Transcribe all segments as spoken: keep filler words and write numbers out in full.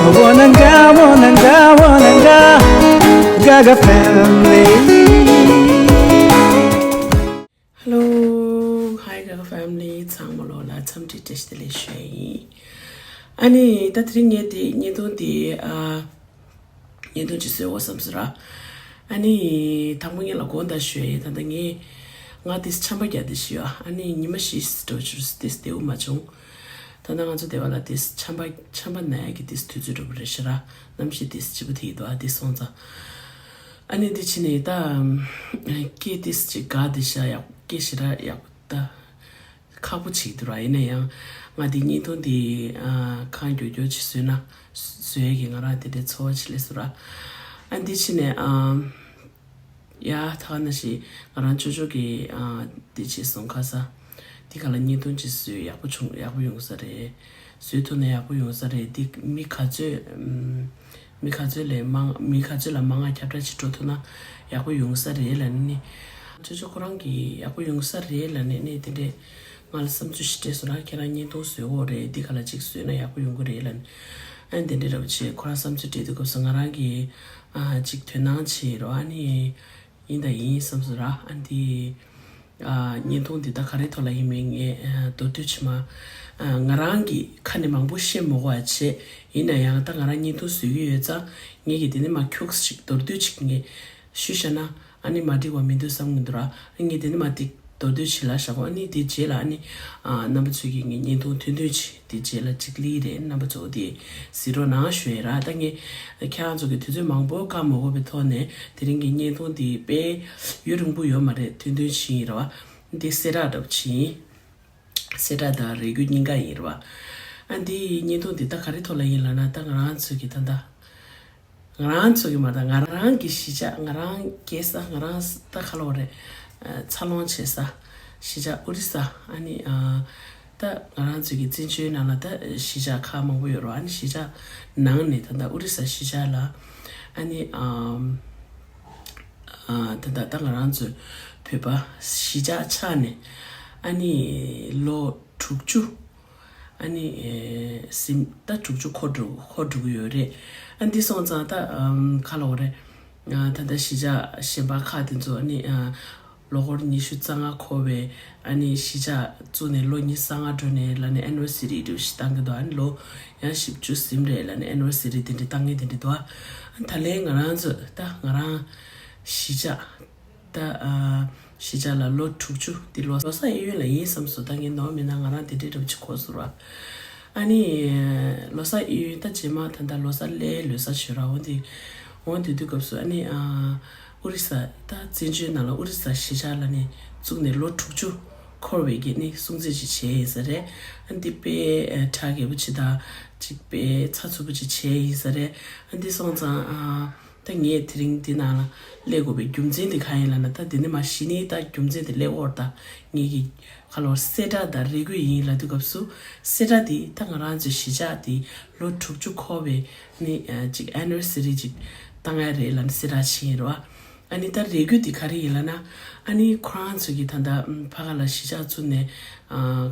Wananga, wananga, wananga, Gaga family. Hello, hi Gaga family. ཚང་མ་ལོ་ལ་འཚམས་འདྲི་བཀྲ་ཤིས་བདེ་ལེགས་ཞུ་ཡ་ཡིན། ཨ་ནི་ད་དེ་རིང་ངས་དེ་བརྙན་ཐུང་དེ་ཨ། བརྙན་ཐུང་ཅིག་བཟོས་འོ་བསམ་སོང་ར། ཨ་ནི་དང་པོ་ངས་ལ་དགོངས་དག་ཞུ་ཡ་ཡིན། ད་ལྟ་ངས་ང་དེ་ཆམ་པ་རྒྱག་དེ་ཞུ་ཡ། ཨ་ནི་ཉི་མ་བཞི་འགྲོ་ཆུ་དེ་བདེ་བོ་མ་བྱུང་། ད་ལྟ་ང་ཚོ་སྡེ་བ་ལ་དེ་ཆམ་པ་ཆམ་པ་ན་ཡ་གི་དེ་དུས་ཚོད་འགྲོ་བ་རེད་ཤག་ར། གནམ་གཤིས་དེ་སྐྱིད་པོ་དེ་ཡིན་འདུག་ཨ་དེ་སོང་ཙང་། ཨ་ནི་དེ་ཕྱིན་ནས་ད་སྐད་དེ་ཅིག་དགའ་དེ་ཤག་ཡག་སྐད་ཞེ་དྲག་ཡག་པོ་ད། ཁག་པོ་ཅིག་འདུག་ར། ཡིན་ན་ཡང་ང་འདི་བརྙན་ཐུང་འདི་ཨ་གང་མགྱོགས་མགྱོགས་ཅིག་བཟོས་ན་བཟོ་ཡས་ཀྱི་ང་རང་དེ་འདྲའི་ཚོར་བ་ཅིག་སླེབས་སོང་ར། ཨ་འདི་ཕྱིན་ནས་ཨ་ཡ་ད་ག་ནང་བཞིན་ང་རང་ཅོ་ཅོ་གི་ཨ་འདི་བྱས་སོང་ཁ་ས། འདི་ག་ལ་བརྙན་ཐུང་ཅིག་བཟོས་ཡག་པོ་བྱུང་ཡག་པོ་ཡོང་ས་རེད། བཟོས་ཐུབ་ན་ཡག་པོ་ཡོང་ས་རེད། འདི་མི་ག་ཚོད་ཨམ། མི་ག་ཚོད་ལས་མང་མི་ག་ཚོད་ལ་མང་ང་ཁྱབ་བསྒྲགས་བྱེད་འགྲོ་ཐུབ་ན་ཡག་པོ་ཡོང་ས་རེད་ལབ་ནི། ཅོ་ཅོ་ཁོ་རང་གིས་ཡག་པོ་ཡོང་ས་རེད་ལབ་ནི་ནི་དེ་འདྲས་ང་ལ་བསམ་ཚུལ་ཞིག་སྤྲད་སོང་ར། ཁྱེད་རང་བརྙན་ཐུང་བཟོས་འོ་རེད། འདི་ག་ལ་ཅིག་བཟོས་ན་ཡག་པོ་ཡོང་གི་རེད་ལབ་ནི། ཨ་ནི་དེ་འདྲས་ར་བ་བྱས་ཁོ་རང་བསམ་ཚུལ་སྤྲད་དུས་སྐབས་སུ་ང་རང་གིས་ཨ་ཅིག་དོན་སྣང་བྱེད་རོགས་ཨ་ནི། ཡིན་དང་ཡིན་བསམ་སོང་ར། ཨ་འདི་ཨ་བརྙན་ཐུང་འདི་ད་ག་རེ་ཐོག་ལ་ཡིན་མིན་ངས་ཨ་མདོར་བསྡུས་ཕྱི་མ་ཨ་ང་རང་གི་ཁ་ནས་མང་པོ་བཤད་མ་དགོས་པ་བྱས། ཡིན་ན་ཡང་ད་ང་རང་བརྙན་ཐུང་བཟོ་གི་ཡོད་ཙང་ངས་ཀྱི་དེ་ནི་མ་ཁྱུག་ཅིག་མདོར་བསྡུས་ཅིག་ངས་ཞུས་བཞག་ན་ཨ་ནི་མ་འགྲིག་པ་མི་འདུག་བསམ་གི་འདུག་ར། ཨ་ངས་དེ་ནི་མ་ཏིག་མདོར་བསྡུས་བྱེད་ལ་བཞག་གོ་ཨ་ནི་དེ་རྗེས་ལ་ཨ་ནི་ཨ་རྣམ་པ་ཚོས་ཀྱིས་ངའི་བརྙན་ཐུང་ཐུང་ཐུང་ཅིག་དེ་རྗེས་ལ་གཅིག་ལི་རེད། རྣམ་པ་ཚོ་དེ་གཟིགས་རོགས་གནང་ཞུ་ཡས་ར། ད་ངས་ཁྱེད་རང་ཚོ་གི་དུས་ཚོད་མང་པོ་བཀག་མ་དགོས་པའི་ཐོག་ནས་དེ་རིང་གི་བརྙན་ཐུང་དེ་དཔེ་ཡུན་རིང་པོ་ཡོད་མ་རེད། ཐུང་ཐུང་ཞིག་ཡིན་ར་བ། འདི་གསལ་བསྒྲགས་འདྲ་པོ་ཅིག་ཡིན། གསལ་བསྒྲགས་དང་རེ་སྐུལ་གཉིས་ཀ་ཡིན་ར་བ། ཨ་འདི་བརྙན་ཐུང་འདི་ད་ག་རེ་ཐོག་ལ་ཡིན་ལབ་ན་ད་ང་རང་ཚོ་གི་ད་ད། ང་རང་ཚོ་གི་མ་གཏོགས་ང་རང་གི་གཞིས་ཆགས་ང་རང་སྐྱེས་ས་ང་རང་ད་ག་ལབ་དགོས་རེད། འཚར་ལོངས་བྱས་ས་གཞིས་ཆགས་ཨོ་རི་ས། ཨ་ནི་ད་ང་རང་ཚོ་གི་བཙན་བྱོལ་ནང་ལ་ད་གཞིས་ཆགས་ཁག་མང་པོ་ཡོད་རེད། ཨ་ནི་གཞིས་ཆགས་ནང་ནས་ད་ད་ཨོ་རི་ས་གཞིས་ཆགས་ལ་ཨ་ནི་ད་ད་ད་ང་རང་ཚོ་བོད་པ་གཞིས་ཆགས་ཆགས་ནས་ཨ་ནི་ལོ་དྲུག་ཅུ། ཨ་ནི་ཨེ་ཟིན་ད་དྲུག་ཅུ་འཁོར་འགྲོ་འཁོར་འགྲོ་གི་ཡོད་རེད། ཨ་འདི་སོང་ཙང་ད་ཨམ་ག་ལབ་དགོས་རེད། ཨ་ད་ལྟ་གཞིས་ཆགས་གཞན་པ་ཁག་དེ་ཚོ་ཨ་ནི་ཨ་ལོ་འཁོར་ཉི་ཤུ་རྩ་ལྔ་འཁོར་བའི་ཨ་ནི་གཞིས་ཆགས་བཙུགས་ནས་ལོ་ཉི་ཤུ་རྩ་ལྔ་འགྲོ་ནས་ལབ་ནས་ཨེ་ནི་ཝར་སི་རི་འདྲ་བོ་ཞིག་བཏང་གི་འདུག་ཨ་ནི་ལོ་ཡང་བཞི་བཅུ་ཟིན་རེད་ལབ་ནས་ཨེ་ནི་ཝར་སི་རི་དེ་འདྲ་བཏང་མཁན་དེ་འདྲ་འདུག་ཨ་ད་ལན་ང་རང་ཚོ་ད་ང་རང་གཞིས་ཆགས། ད་ཨ་གཞིས་ཆགས་ལ་ལོ་དྲུག་ཅུ་འདི་ལོ་ལོ་གསར་གཡས་གཡོན་ལ་ཡིན་བསམ་སོང་། ད་ངས་ནོར་མེད་ན་ང་རང་དེ་འདྲའི་འདྲ་པོ་ཅིག་གོ་སོང་ར། ཨ་ནི་ལོ་གསར་གཡས་གཡོན་ད་རྗེས་མ་ད་ལྟ་ལོ་གསར་སླེབས་ལོ་གསར་བྱོས་ར། འོ་འདི་འོ་འདི་དུས་སྐབས་སུ་ཨ་ནི་ཨ་ཨོ་རི་ས་ད་བཙན་བྱོལ་ནང་ལ་ཨོ་རི་ས་གཞིས་ཆགས་ལ་ནི་བཙུགས་ནས་ལོ་དྲུག་ཅུ་འཁོར་བའི་གི་ནི་སྲུང་བརྩི་ཅིག་བྱས་ཡིན་ས་རེད། ཨ་འདི་དཔེ་ཨ་གྲ་རྒྱས་པོ་ཅིག་དང་ཅིག་དཔེ་ཚགས་ཚུད་པོ་ཅིག་བྱས་ཡིན་ས་རེད། ཨ་འདི་སོང་ཙང་ཨ། ད་ངས་དེ་རིང་འདི་ནང་ལ་སླེབས་དགོས་པའི་རྒྱུ་མཚན་དེ་གང་ཡིན་ལབ་ན། ད་འདི་ནས་མར་གཞི་ནས་ད་རྒྱུ་མཚན་དེ་སླེབས་ཡོད་རེད། ད་ངེད་ཀྱི་ཁ་ལོ་གསལ་བསྒྲགས་དང་རེ་སྐུལ་ཡིན་ལབ་དུས་སྐབས་སུ་གསལ་བསྒྲགས་འདི་ད་ང་རང་ཚོའི་གཞིས་ཆགས་འདི་ལོ་དྲུག་ཅུ་འཁོར་བའི་ནི་ཅིག་ཨེ་ནི་ཝར་སི་རི་ཅིག་བཏང་ཡ་རེད་ལབ་ནས་གསལ་བསྒྲགས་བྱས་ཡིན་རེད་བ། ཨ་ནི་ད་རེ་སྐུལ་འདི་ག་རེ་ཡིན་ལབ་ན། ཨ་ནི་ཁོ་རང་ཚོ་གི་ད་ལྟ་ཕ་ག་ལ་གཞིས་ཆགས་བཙུགས་ནས་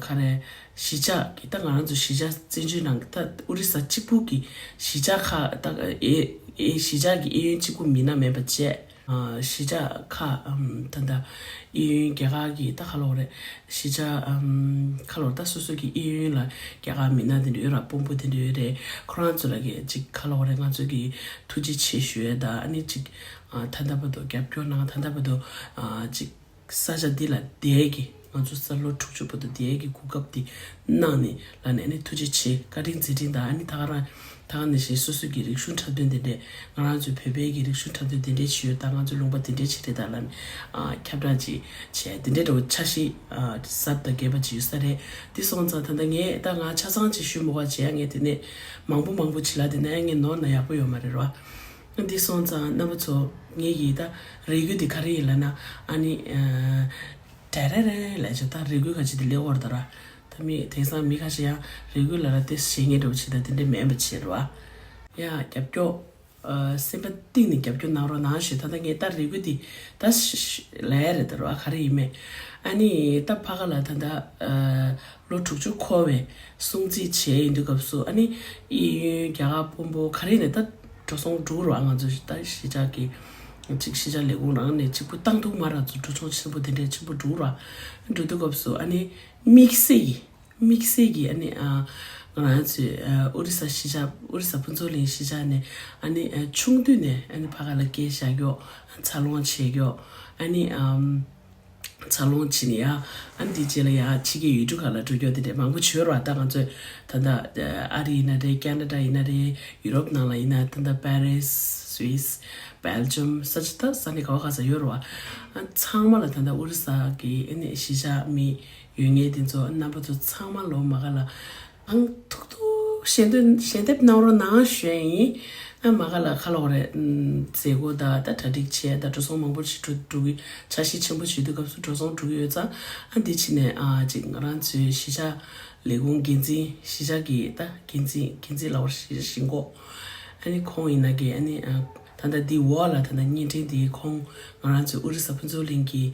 ག་རེ། གཞིས་ཆགས་ཀྱི་ད་ང་རང་ཚོ་གཞིས་ཆགས་བཙན་བྱོལ་ནང་གི་ད་ཨོ་རི་ས་གཅིག་པུ་གི་གཞིས་ཆགས་ཁག་ད་ཨེ་ཨེ་གཞིས་ཆགས་ཀྱི་གཡས་གཡོན་གཅིག་པུ་མིན་ན་མེད་པ་བྱས། ཨ་གཞིས་ཆགས་ཁག་ཨམ་ད་ད་གཡས་གཡོན་རྒྱ་གར་གྱི་ད་ག་ལབ་དགོས་རེད། གཞིས་ཆགས་ཨམ་ག་ལབ་དགོས་རེད། ད་སོ་སོ་གི་གཡས་གཡོན་ལ་རྒྱ་གར་མི་སྣ་དེ་འདྲ་ཡོད་ར། དཔོན་པོ་དེ་འདྲ་ཡོད་རེད། ཁོ་རང་ཚོ་ལ་གི་ཅིག་ག་ལབ་དགོས་རེད། ང་ཚོ་གི་ཐུགས་རྗེ་ཆེ་ཞུ་ཡས་ད་ཨ་ནི་ཅིག་ཨ་ད་ལྟ་བར་དུ་རྒྱབ་སྐྱོར་གནང་། ད་ལྟ་བར་དུ་ཨ་ཅིག་ས་ཆ་འདི་ལ་བསྡད་ཀྱི་ང་ཚོ་ས་ལོ་དྲུག་ཅུ་བར་དུ་བསྡད་ཀྱི་གོ་སྐབས་འདི་གནང་ནས་ལ་ནས་ནི་ཐུགས་རྗེ་ཆེ། བཀའ་དྲིན་རྗེས་དྲན་དང་ཨ་ནི་ད་ག་རང་ད་ག་ནང་བཞིན་སོ་སོ་གི་རིག་གཞུང་འཁྲབ་སྟོན་དེ་འདྲས། ང་རང་ཚོའི་བོད་པའི་གི་རིག་གཞུང་འཁྲབ་སྟོན་དེ་འདྲས་བྱས་ཡོད་ད། ང་ཚོ་ལུང་པ་དེ་འདྲས་བྱས་རེད་ད་ལ་ནི་ཨ་ཁྱབ་བསྒྲགས་ཅིག་བྱས་དེ་འདྲས་འདྲ་བོ་འཆར་གཞི་ཨ་གསར་དང་རྒྱས་པ་ཅིག་ཡོད་ས་རེད། དེ་སོང་ཙང་ད་ལྟ་ངས་ད་ང་ཆ་ཚང་ཅིག་ཞུ་མི་དགོས་བྱས་ཡ། ངས་དེ་ནས་མང་པོ་མང་པོ་བྱེད་ལ་དེ་ན་ཡ་ངས་ནོར་ན་ཡག་པོ་ཡོད་མ་རེད་རོ། འདི་སོང་ཙང་རྣམ་པ་ཚོ་ངེད་ཀྱི་ད་རེ་སྐུལ་འདི་ག་རེ་ཡིན་ལབ་ན། ཨ་ནི་ཨ་ད་རེ་རེ་ལབ་བྱས་ད་རེ་སྐུལ་ག་ཅིག་འདི་སླེབས་ཡོད་རེད་ད་ར། ད་མི་དེང་སང་མི་ཁ་ཤས་ཡང་རེ་སྐུལ་ལབ་ན་དེ་བྱེད་མཁན་འདྲ་བོ་བྱེད་ད་དེ་འདྲ་མིན་པ་བྱེད་རེད་བ། ཡ་རྒྱབ་སྐྱོར་ སེམས་པ་གཏིང་ནས་རྒྱབ་སྐྱོར་གནང་རོགས་གནང་ཞེས། ད་ལྟ་ངས་ད་རེ་སྐུལ་འདི་ད་ལ་ཡ་རེད་ད་རོ། ཨ་ག་རེ་ཡིན་མེད། ཨ་ནི་ད་ཕ་ག་ལ་ད་ལྟ་ལོ་དྲུག་ཅུ་འཁོར་བའི་སྲུང་བརྩི་བྱས་ཡིན་དུས་སྐབས་སུ། ཨ་ནི་གཡས་གཡོན་རྒྱ་གར་དཔོན་པོ་ག་རེ་ནས་ད་འགྲོ་སོང་འགྲོ་རོགས། ང་ཚོ་ད་གཞིས་ཆགས་ཀྱི་གཅིག་གཞིས་ཆགས་ལས་ཁུངས་རང་ནས་གཅིག་པུ་བཏང་ཐུབ་མ་རག་ཚོ་འགྲོ་སོང་ཆེན་པོ་དེ་འདྲའི་ཆེན་པོ་འགྲོ་རོགས། འགྲོ་དུས་སྐབས་སུ་ཨ་ནི་དམིགས་བསལ་གྱི་དམིགས་བསལ་གྱིས་ཨ་ནི་ཨ་ང་རང་ཚོའི་ཨ་ཨོ་རི་ས་གཞིས་ཆགས། ཨོ་རི་ས་ཕུན་ཚོགས་གླིང་གཞིས་ཆགས་ནས་ཨ་ནི་ཨ་ཆུང་དུས་ནས་ཨ་ནི་ཕ་ག་ལ་སྐད་བཤད་མཁན། འཚར་ལོངས་བྱེད་མཁན། ཨ་ནི་ཨམ་འཚར་ལོངས་བྱས་ནས་ཡ་ཨ་ནི་དེ་རྗེས་ལ་ཡ་ཕྱི་རྒྱལ་ཡུལ་གྲུ་ཁག་ལ་འགྲོ་མཁན་དེ་འདྲ་མང་པོ་བྱོས་རོགས། ད་ང་ཚོས་ད་ལྟ་ཨ་རི་ཡིན་ན་རེད། ཁེ་ན་ཌ་ཡིན་ན་རེད། ཡུ་རོབ་ནང་ལ་ཡིན་ན་ད་ལྟ་པེ་རིས། སུད་སི། སྦེལ་ཇམ། ས་ཆ་ད་ས་གནས་ག་བ་ག་ས་ཡོད་རེད་བ། ཨ་ཚང་མ་ལ་ད་ལྟ་ཨོ་རི་ས་གི་ཨ་ནི་གཞིས་ཆགས་མི་ཡོད་མཁན་དེ་ཚོ་རྣམ་པ་ཚོ་ཚང་མ་ལོ་མ་ག་ལ་ཨང་ཐུག་ཐུག་ཞལ་འདེབས་ཞལ་འདེབས་གནང་རོགས་གནང་ཞུ་ཡ་ཡིན། ཨ་མ་ག་ལ་ག་ལ་འོ་རེད། མཛད་སྒོ་ད་ད་གྲ་སྒྲིག་བྱས། ད་འགྲོ་སོང་མང་པོ་ཞིག་འགྲོ་འགྲོ་གི། འཆར་གཞི་ཆེན་པོ་བྱེད་དུས་སྐབས་སུ་འགྲོ་སོང་འགྲོ་གི་ཡོད་ཙང་། ཨ་འདི་ཕྱི་ནས་ཨ་ཅིག་ང་རང་ཚོའི་གཞིས་ཆགས་ལས་ཁུངས་འགན་འཛིན། གཞིས་ཆགས་ཀྱི་ད་འགན་འཛིན། འགན་འཛིན་ལབ་པ་ཞིག་ཞིག་གོ། ཨ་ནི་ཁོང་ཡིན་ན་གི་ཨ་ནི་ཨ་ད་ལྟ་འདི་འོག་ལ་ད་ལྟ་བརྙན་འཕྲིན་འདི་ཁོང་ང་རང་ཚོའི་ཨོ་རི་ས་ཕུན་ཚོགས་གླིང་གི་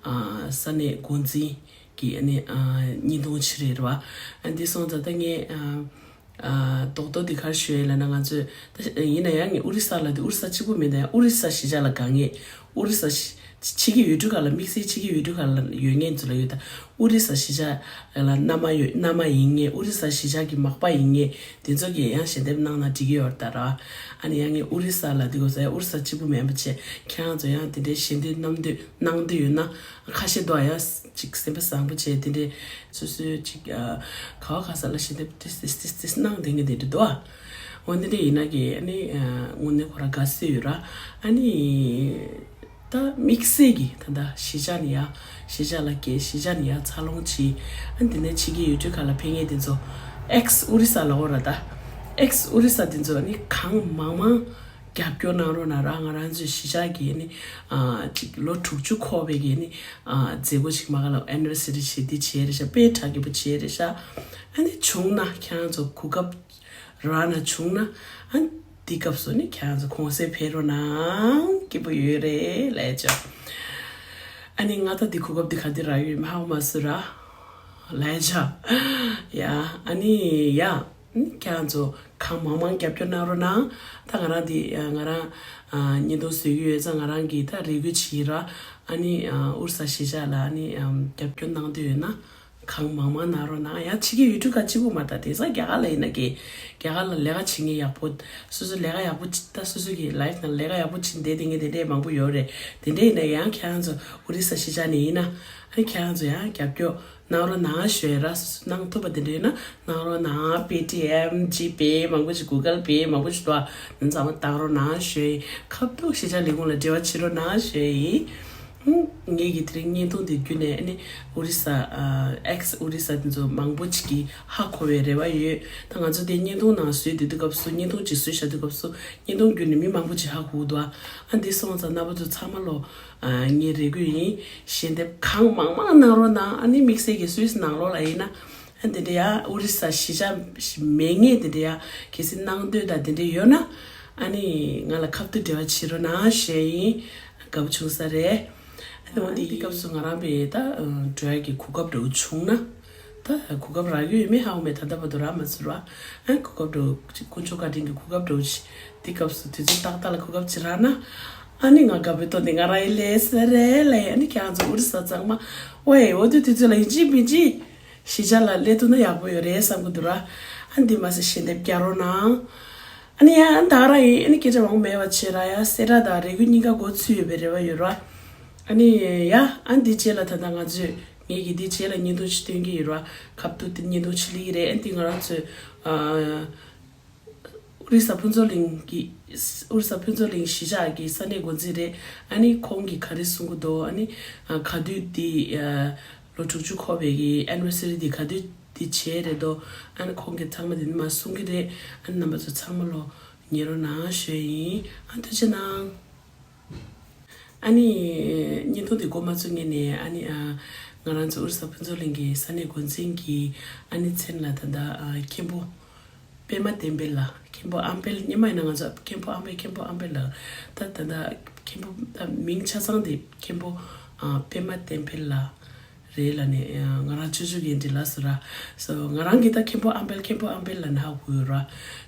ཨ་ས་གནས་འགོ་འཛིན་གྱི་ཨ་ནི་ཨ་བརྙན་ཐུང་ཅིག་རེད་བ། ཨ་འདི་སོང་ཙང་ད་ངས་ཨ་ཨ་རྡོག་རྡོག་འདི་ག་རེ་ཞུ་ཡ་ལབ་ན། ང་ཚོས་ད་ཡིན་ན་ཡང་ངས་ཨོ་རི་ས་ལ་འདི་ཨོ་རི་ས་གཅིག་པུ་མིན། ད་ཡང་ཨོ་རི་ས་གཞིས་ཆགས་ལ་དགའ་མཁན། ཨོ་རི་ས་གཞིས་ཕྱི་རྒྱལ་ཡུལ་གྲུ་ཁག་ལ། དམིགས་བསལ་ཕྱི་རྒྱལ་ཡུལ་གྲུ་ཁག་ལ་ཡོད་མཁན་ཚོ་ལ་ཡོད། ད་ཨོ་རི་ས་གཞིས་ཆགས་ལ་མནའ་མ་ཡོད། མནའ་མ་ཡིན་མཁན། ཨོ་རི་ས་གཞིས་ཆགས་ཀྱི་མག་པ་ཡིན་མཁན་དེ་ཚོ་གིས་ཡང་ཞལ་འདེབས་གནང་ན་འགྲིག་གི་ཡོད་རེད་ད་ར། ཨ་ནི་ཡང་ངས་ཨོ་རི་ས་ལ་འདི་གོ་ས་ཡ་ཨོ་རི་ས་གཅིག་པུ་མིན་པ་བྱས། ཁྱེད་རང་ཚོ་ཡང་དེ་འདྲའི་ཞལ་འདེབས་གནང་འདོད་གནང་འདོད་ཡོད་ན། ཁ་ཤས་འདུག་ཡ། ཅིག་སེམས་པ་བཟང་པོ་བྱས་དེ་འདྲའི་སོ་སོའི་ཅིག་ཨ་ག་བ་ག་ས་ལ་ཞལ་འདེབས་ཏིས་ཏིས་ཏིས་ཏིས་གནང་བསྡད་མཁན་དེ་འདྲ་འདུག་ཨ། འོ་འདི་འདྲ་ཡིན་ན་གི་ཨ་ནི་ཨ་དངོས་གནས་ཁོ་རང་དགའ་བསུ་ཡོད་ར། ཨ་ནི་ད་དམིགས་བསལ་གྱི་ད་ལྟ་གཞིས་ཆགས་ནས་ཡ། གཞིས་ཆགས་ལ་སྐྱེས། གཞིས་ཆགས་ནས་ཡ་འཚར་ལོངས་བྱས། ཨ་འདི་ནས་ཕྱི་རྒྱལ་ཡུལ་གྲུ་ཁག་ལ་ཕེབས་མཁན་དེ་ཚོ། ཨེགས་ཨོ་རི་ས་ལབ་དགོས་ར་ད། ཨེགས་ཨོ་རི་ས་དེ་ཚོ་ཨ་ནི་གང་མང་མང་རྒྱབ་སྐྱོར་གནང་རོགས་གནང་ར། ང་རང་ཚོའི་གཞིས་ཆགས་ཀྱི་ཨ་ནི་ཨ་ཅིག་ལོ་དྲུག་ཅུ་འཁོར་བའི་གི་ཨ་ནི་ཨ་མཛད་སྒོ་ཅིག་མ་ག་ལ་ཨེ་ནི་བར་སི་རི་བྱེད་འདི་བྱེད་རེད་ཤག་དཔེ་གྲ་རྒྱས་པོ་བྱེད་རེད་ཤག་ཨ་ནི་བྱུང་ན་ཁྱེད་རང་ཚོ་གོ་སྐབས་རག་ན་བྱུང་ན། ཨ་འདི་སྐབས་སུ་ནི་ཁྱེད་རང་ཚོ་གུང་སེང་ཕེབས་རོགས་གནང་། སྐྱིད་པོ་ཡོད་རེད་ལབ་ཡ་ཅོ། ཨ་ནི་ང་ད་འདི་གོ་སྐབས་འདི་ག་འདི་རག་ཡོད་མེད་ཧ་གོ་མ་སོང་ར་ལབ་ཡ་ཅོ། ཡ་ཨ་ནི་ཡ་ཁྱེད་རང་ཚོ་གང་མང་མང་རྒྱབ་སྐྱོར་གནང་རོགས་གནང་། ད་ང་རང་འདི་ང་རང་ཨ་བརྙན་ཐུང་བཟོ་གི་ཡོད་ཙང་ང་རང་གིས་ད་རེ་སྐུལ་བྱེད་ཀྱི་ར། ཨ་ནི་ཨ་ཨོ་རི་ས་གཞིས་ཆགས་ལ་ཨ་ནི་ཨམ་རྒྱབ་སྐྱོར་གནང་འདོད་ཡོད་ན། གང་མང་མང་གནང་རོགས་གནང་། ཡང་ཕྱི་རྒྱལ་ཡུལ་གྲུ་ཁག་གཅིག་པུ་མ་རེད་ད། དེང་སང་རྒྱ་གར་ལ་ཡིན་ན་གི་རྒྱ་གར་ལ་ལས་ཀ་བྱེད་མཁན་ཡག་པོ། སོ་སོ་ལས་ཀ་ཡག་པོ་ཅིག་ད་སོ་སོ་གི་ལའིཕ་ནང་ལས་ཀ་ཡག་པོ་བྱེད་བསྡད་དེ་ངས་དེ་འདྲས་མང་པོ་ཡོད་རེད། དེ་འདྲས་ཡིན་ན་ཡང་ཁྱེད་རང་ཚོ་ཨོ་རི་ས་གཞིས་ཆགས་ནས་ཡིན་ན། ཨ་ནི་ཁྱེད་རང་ཚོ་ཡང་རྒྱབ་སྐྱོར་གནང་རོགས་གནང་ཞུ་ཡ་ར། སོ་སོ་གནང་ཐུབ་པ་དེ་འདྲས་ཡོད་ན་གནང་རོགས་གནང་། པེ་ཊི་ཨེམ། ཇི་པེ། མང་པོ་ཅིག་གུ་གལ་པེ། མང་པོ་ཅིག་འདུག་ཨ། དེ་ཚང་མ་བཏང་རོགས་གནང་ཞུ་ཡ་ཡིན། ཁ་ཐུག་གཞིས་ཆགས་ལས་ཁུངས་ལ་འབྲེལ་བ་བྱེད་རོགས་གནང་ཞུ་ཡ་ཡིན། ཧུམ། ངེད་ཀྱིས་དེ་རིང་བརྙན་ཐུང་འདི་བརྒྱུད་ནས་ཨ་ནི་ཨོ་རི་ས་ཨ་ཨེགས་ཨོ་རི་ས་དེ་ཚོ་མང་པོ་ཅིག་གིས་ཧ་གོ་བའི་རེ་བ་ཡོད། ད་ང་ཚོ་དེ་བརྙན་ཐུང་ནང་བཟོས་བསྡད་དུས་སྐབས་སུ། བརྙན་ཐུང་ཅིག་བཟོས་བཞག་དུས་སྐབས་སུ་བརྙན་ཐུང་བརྒྱུད་ནས་མི་མང་པོ་ཅིག་ཧ་གོ་གི་འདུག་ཨ། ཨ་འདི་སོང་ཙང་རྣམ་པ་ཚོ་ཚང་མ་ལོ་ཨ་ངའི་རེ་སྐུལ་ཡིན། ཞལ་འདེབས་གང་མང་མང་གནང་རོགས་གནང་། ཨ་ནི་དམིགས་བསལ་གྱི་སུད་སི་ནང་ལོགས་ལ་ཡིན་ན། ཨ་འདི་འདྲ་ཡ་ཨོ་རི་ས་གཞིས་ཆགས་མེད་མཁན་དེ་འདྲ་ཡ་གལ་སྲིད་གནང་འདོད་དང་དེ་འདྲ་ཡོད་ན། ཨ་ནི་ང་ལ་ཁ་ཐུག་འབྲེལ་བ་བྱེད་རོགས་གནང་ཞུ་ཡ་ཡིན། དགའ་པོ་བྱུང་ས་རེད། ཨ་ནི་འོ་འདི་སྐབས་སུ་ང་རང་པའི་ད་འགྲོ་ཡ་གི་གོ་སྐབས་འདྲ་བོ་བྱུང་ན། ད་གོ་སྐབས་རག་གི་ཡོད་མེད་ཧ་གོ་མེད། ད་ལྟ་བར་དུ་རག་མ་ཚུར་བ། ཨ་གོ་སྐབས་འདྲ་བོ་ཅིག་དཀོན་མཆོག་བཀའ་དྲིན་གྱི་གོ་སྐབས་འདྲ་བོ་ཅིག་འདི་སྐབས་སུ་དུས་ཚོད་ཏག་ཏག་ལ་གོ་སྐབས་ཅིག་རག་ན། ཨ་ནི་ང་དགའ་པོའི་ཐོག་ནས་ང་རང་ཡི་ལས་ས་རེད་ལས། ཨ་ནི་ཁྱེད་རང་ཚོ་ཨོ་རི་ས་ཚང་མ་ཝེ་འོ་དུས་དུས་ཚོད་ལ་ཡིན་གཅིག་མིན་གཅིག་གཞིས་ཆགས་ལ་སླེབས་ཐུབ་ན་ཡག་པོ་ཡོད་རེད་བསམ་གི་འདུག་ར། ཨ་འདི་མ་ཟད་ཞལ་འདེབས་རྒྱག་རོགས་གནང་། ཨ་ནི་ཡང་ད་རང་ཡིན་ཨ་ནི་སྐད་ཆ་མང་པོ་མེད་པ་བྱེད་ར། ཡང་གསལ་བསྒྲགས་དང་རེ་སྐུལ་གཉིས་ཀ་འགོ་ཚུགས་ཡོད་པའི་རེ་བ་ཡོད་ར། ཨ་ནི་ཡ་ཨ་འདི་རྗེས་ལ་ད་ལྟ་ང་ཚོས་ངེད་ཀྱིས་འདི་རྗེས་ལ་བརྙན་ཐུང་ཞིག་སྟོན་གྱི་ཡོད་ར། ཁ་ཐུག་འདི་བརྙན་ཐུང་ཞིག་སླེབས་ཀྱི་རེད། ཨ་འདི་ང་རང་ཚོས་ཨ། ཨོ་རི་ས་ཕུན་ཚོགས་གླིང་གི། ཨོ་རི་ས་ཕུན་ཚོགས་གླིང་གཞིས་ཆགས་ཀྱི་ས་གནས་འགོ་འཛིན་རེད། ཨ་ནི་ཁོང་གིས་ག་རེ་གསུང་གི་འདུག་ཨ་ནི་ཨ་ག་དུས་འདི་ཨ་ལོ་དྲུག་ཅུ་འཁོར་བའི་གི་ཨེ་ནི་བར་སི་རི་འདི་ག་དུས་འདི་བྱས་རེད་འདུག་ཨ་ནི་ཁོང་གིས་ཚང་མ་འདི་ནས་མར་གསུང་གི་རེད། ཨ་ནི་རྣམ་པ་ཚོ་ཚང་མ་ལོ་ཉན་རོགས་གནང་ཞུ་ཡ་ཡིན། ཨ་ཐུགས་རྗེ་གནང་། ཨ་ནི་བརྙན་ཐུང་འདི་འགོ་མ་ཚུགས་སྔོན་ནས་ཨ་ནི་ཨ་ང་རང་ཚོ་ཨོ་རི་ས་ཕུན་ཚོགས་གླིང་གི་ས་གནས་འགོ་འཛིན་གྱི་ཨ་ནི་མཚན་ལ་ད་ལྟ་ཨ་མཁན་པོ། པདྨ་བསྟན་འཕེལ་ལགས། མཁན་པོ་ཨམ་འཕེལ། སྔོན་མ་ཡིན་ན་ང་ཚོ་མཁན་པོ་ཨམ་འཕེལ། མཁན་པོ་ཨམ་འཕེལ་ལགས། ད་ད་ལྟ་མཁན་པོ་ད་མིང་ཆ་ཚང་དེ་མཁན་པོ་ཨ་པདྨ་བསྟན་འཕེལ་ལགས་རེད་ལབ་ནས། ཨ་ང་རང་ཆུང་ཆུང་གི་འདྲི་ལ་སོ་ར། སོ་ང་རང་གིས་ད་མཁན་པོ་ཨམ་འཕེལ། མཁན་པོ་ཨམ་འཕེལ་ལབ་ནས་ཧ་གོ་ཡོད་ར།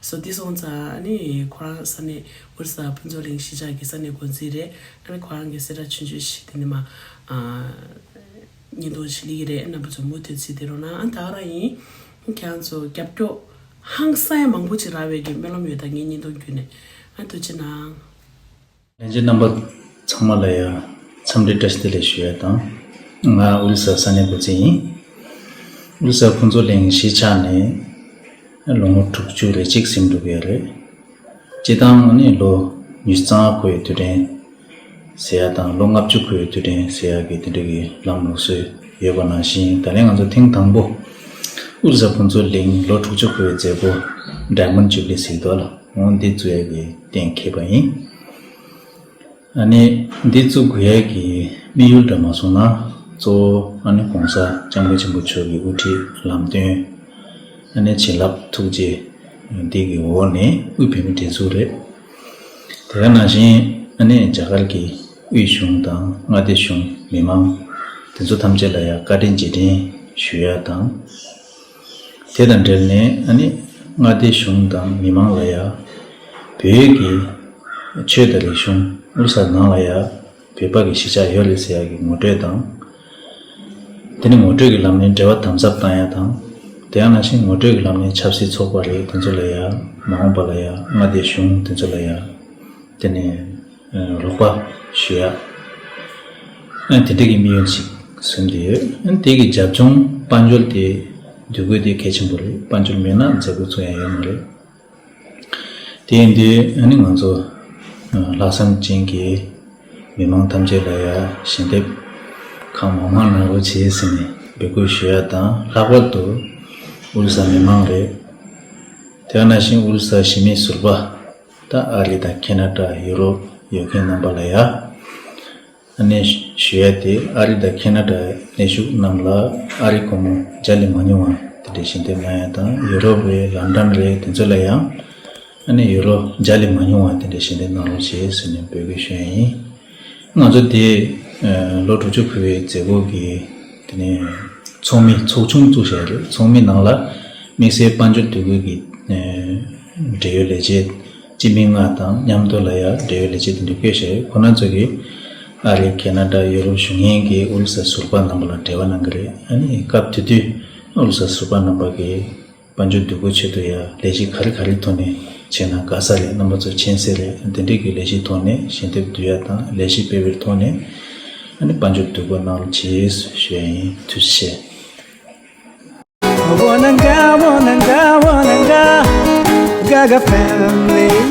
སོ་འདི་སོང་ཙང་ཨ་ནི་ཁོ་རང་ས་གནས་ཨོ་རི་ས་ཕུན་ཚོགས་གླིང་གཞིས་ཆགས་ཀྱི་ས་གནས་འགོ་འཛིན་རེད། ཨ་ནི་ཁོ་རང་གི་གསལ་བསྒྲགས་ཆུང་ཆུང་ཞིག་དེ་ནས་མ་ཨ་བརྙན་ཐུང་ཞིག་སླེབས་ཀྱི་རེད། རྣམ་པ་ཚོ་མུ་མཐུད་གཟིགས་བསྡད་རོགས་གནང་། ཨ་ད་ག་རང་ཡིན། ཁྱེད་རང་ཚོ་རྒྱབ་སྐྱོར་ཧང་སང་ཡང་མང་པོ་ཅིག་རག་པའི་གི་སྨོན་ལམ་ཡོད། ད་ངའི་བརྙན་ཐུང་བརྒྱུད་ནས་ཨ་ཐུགས་རྗེ་གནང་། ལྷན་རྒྱས་རྣམ་པ་ཚང་མ་ལ་ཡང་འཚམས་འདྲི་བཀྲ་ཤིས་བདེ་ལེགས་ཞུ་ཡ་དང་། ང་ཨོ་རི་ས་ས་གནས་འགོ་འཛིན་ཡིན། ཨོ་རི་ས་ཕུན་ཚོགས་གླིང་གཞིས་ཆགས་ནས་ལོ་ངོ་དྲུག་ཅུ་རེ་གཅིག་ཟིན་འགྲོ་གི་ཡོད་རེད། སྤྱིར་བཏང་ནི་ལོ་ཉི་ཤུ་རྩ་ལྔ་འཁོར་བའི་དུས་དྲན་ཟེར་ཡ་དང་། ལོ་ལྔ་བཅུ་འཁོར་བའི་དུས་དྲན་ཟེར་ཡ་གི་དེ་འདྲ་གི་ལམ་ལུགས་སྲོལ་ཡོད་པ་ནང་བཞིན། ད་ལན་ང་ཚོ་ཐེངས་དང་པོ་ཨོ་རི་ས་ཕུན་ཚོགས་གླིང་ལོ་དྲུག་ཅུ་འཁོར་བའི་མཛད་སྒོ་Diamond Jubilee ཟེར་གྱི་འདུག་ལ། འོ་འདི་བཙུགས་ཡ་གི་གཏན་འཁེལ་བ་ཡིན། ཨ་ནི་འདི་བཙུགས་དགོས་ཡ་གི་དམིགས་ཡུལ་འདྲ་མ་སོང་ན། གཙོ་བོ་ཨ་ནི་༸གོང་ས་༸སྐྱབས་མགོན་ཆེན་པོ་མཆོག་གི་དབུ་ཁྲིད་ལམ་སྟོན། ཨ་ནི་བྱིན་རླབས་ཐུགས་རྗེ་འདི་གི་འོག་ནས་དབུས་བོད་མིའི་སྒྲིག་འཛུགས་རེད། དེ་ག་ནང་བཞིན་ཨ་ནི་རྒྱ་གར་གྱི་དབུས་གཞུང་དང་མངའ་སྡེ་གཞུང་། མི་མང་དེ་ཚོ་ཐམས་ཅད་ལ་ཡང་བཀའ་དྲིན་རྗེས་དྲན་ཞུ་ཡ་དང་། དེ་དང་འབྲེལ་ནས་ཨ་ནི་མངའ་སྡེ་གཞུང་དང་མི་མང་ལ་ཡང་བོད་ཀྱི་ཆོས་དང་རིག་གཞུང་། ཨོ་རི་ས་ནང་ལ་ཡང་བོད་པ་གི་གཞིས་ཆགས་ཡོད་རེད་ཟེར་ཡ་གི་ངོ་སྤྲོད་དང་། དེ་ནི་ངོ་སྤྲོད་ཀྱི་ལམ་ནས་འབྲེལ་བ་དམ་ཟབ་བཏང་ཡ་དང་། དེ་ཡང་ནང་བཞིན་ངོ་སྤྲོད་ཀྱི་ལམ་ནས་ཆབ་སྲིད་ཚོགས་པ་རེད། དེ་ཚོ་ལ་ཡང་མ་འོངས་པ་ལ་ཡང་མངའ་སྡེ་གཞུང་དེ་ཚོ་ལ་ཡང་དེ་ནས་རོགས་པ་ཞུ་ཡ། ཨ་དེ་འདྲ་གི་དམིགས་ཡུལ་ཅིག་ཟིན་བསྡད་ཡོད། ཨ་དེ་གི་རྒྱབ་ལྗོངས་དཔལ་འབྱོར་དེ་འདུས་དགོས་དེ་གལ་ཆེན་པོ་རེད། དཔལ་འབྱོར་མེད་ན་མཛད་སྒོ་ཚུགས་ཡ་ཡོད་མ་རེད། དེ་ཡིན་དུས་ཨ་ནི་ང་ཚོ་ལྷག་བསམ་ཅན་གྱི་མི་མང་ཐམས་ཅད་ལ་ཡ་ཞལ་འདེབས་གང་མང་མང་གནང་རོགས་བྱེད་ཟེར་ནས་འབོད་སྐུལ་ཞུ་ཡ་དང་། ལྷག་པར་དུ་ཨོ་རི་ས་མི་མང་རེད། དེ་ག་ནང་བཞིན་ཨོ་རི་ས་གཞིས་མི་ཟུར་པ། ད་ཨ་རི་དང་ཁེ་ན་ཌ། ཡུ་རོབ་ཡོད་མཁན་རྣམ་པ་ལ་ཡ། ཨ་ནི་ཞུ་ཡ་དེ། ཨ་རི་དང་ཁེ་ན་ཌ་གནས་བཞུགས་རྣམས་ལ་ཨ་རི་སྒོར་མོ་བརྒྱ་ལས་མ་ཉུང་བ་དེ་འདྲའི་ཞལ་འདེབས་གནང་ཡ་དང་། ཡུ་རོབ་རེད། ལན་ཌན་རེད། དེ་ཚོ་ལ་ཡང་ཨ་ནི་ཡུ་རོ་བརྒྱ་ལས་མ་ཉུང་བ་དེ་འདྲའི་ཞལ་འདེབས་གནང་རོགས་བྱེད་ཟེར་ནས་འབོད་སྐུལ་ཞུ་ཡ་ཡིན། ང་ཚོ་དེ་ལོ་དྲུག་ཅུ་འཁོར་བའི་མཛད་སྒོ་གི་དེ་ནས་ཚོགས་མི་ཚོགས་ཆུང་བཙུགས་བཞག་རེད། ཚོགས་མི་ནང་ལ་དམིགས་བསལ་དཔལ་འབྱོར་འདུས་སྡོད་ཀྱི་འབྲེལ་ཡོད་ལས་བྱེད་སྤྱི་མི་ལྔ་དང་མཉམ་དུ་ལ་ཡ་འབྲེལ་ཡོད་ལས་བྱེད་དེ་འདྲ་བསྐོས་བཞག་ཡོད། ཁོ་ན་ཚོ་གིས་ཨ་རི། ཁེ་ན་ཌ། ཡུ་རོབ་བཞུགས་མཁན་གྱི་ཨོ་རི་ས་ཟུར་པ་རྣམ་པ་ལ་འབྲེལ་བ་གནང་གི་རེད། ཨ་ནི་སྐབས་དེ་དུས་ཨོ་རི་ས་ཟུར་པ་རྣམ་པ་གིས་དཔལ་འབྱོར་འདུས་སྒོ་ཆེད་དུ་ཡ་ལས་གཞི་ག་རེ་ག་རེ་ཐོག་ནས་བྱས་ན་དགའ་ས་རེད། རྣམ་པ་ཚོ་མཁྱེན་གསལ་རེད། དེ་འདྲའི་གི་ལས་གཞིའི་ཐོག་ནས་ཞལ་འདེབས་བསྡུ་ཡ་དང་། ལས་གཞི་སྤེལ་བའི་ཐོག་ནས་ཨ་ནི་དཔལ་འབྱོར་འདུས་སྒོ་གནང་རོགས་བྱེད་ཞུ་ཡ་ཡིན། ཐུགས་རྗེ་ཆེ། Wananga, wananga, wananga, Gaga family.